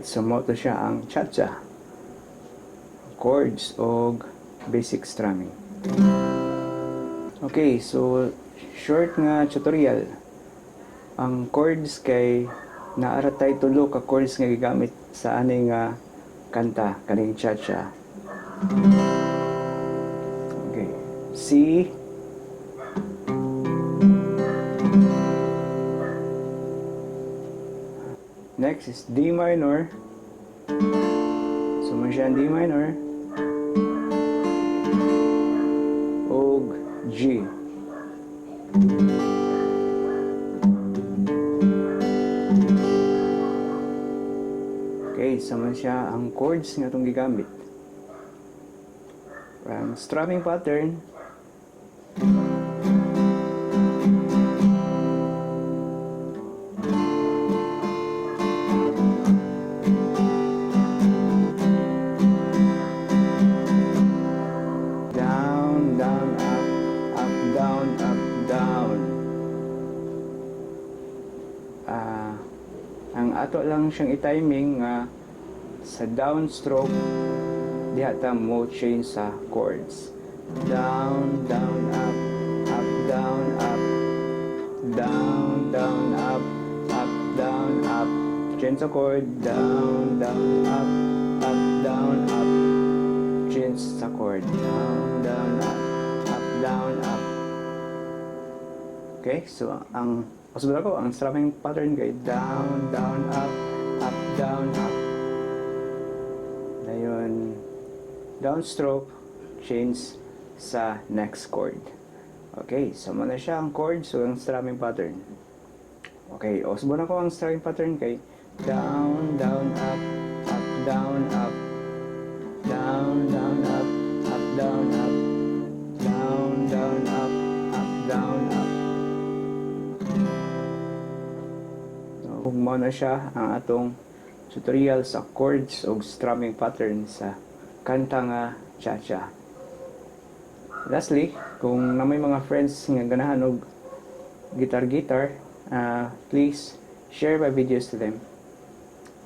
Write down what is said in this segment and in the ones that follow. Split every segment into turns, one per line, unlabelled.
Alright, so mao to siya ang Cha-Cha. Chords og basic strumming. Okay, so short nga tutorial. Ang chords kay naa ra tay tulo ka chords nga gigamit sa ani nga kanta, kaning Cha-Cha. Okay. C, next is D minor. So mao siya ang D minor og G. Okay, so man siya ang chords nga atong gigamit. Ang strumming pattern, down, down, up, up, down, up, down. Ang ato lang siyang i-timing nga sa downstroke diha ta mo change sa chords. Down, down, up, up, down, up, down, down, up, up, down, up. Change sa chord, down, down, up, up, down, up. Change sa chord, down, down, up, up, down, up. Okay, so ang pasabot ko, ang strumming pattern kay down, down, up, up, down, up. Dayon, downstroke, change sa next chord. Okay, so mao na siya ang chord, so ang strumming pattern. Okay, usbon nako ang strumming pattern kay down, down, up, up, down, up, down, down, up, up, down, up, down, down, up, up, down, up. So, mao na siya ang atong tutorial sa chords og strumming pattern sa kanta nga Cha-Cha. Lastly, kung naa may mga friends nga ganahan og guitar-guitar, please share my videos to them.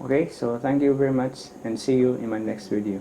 Okay, so thank you very much and see you in my next video.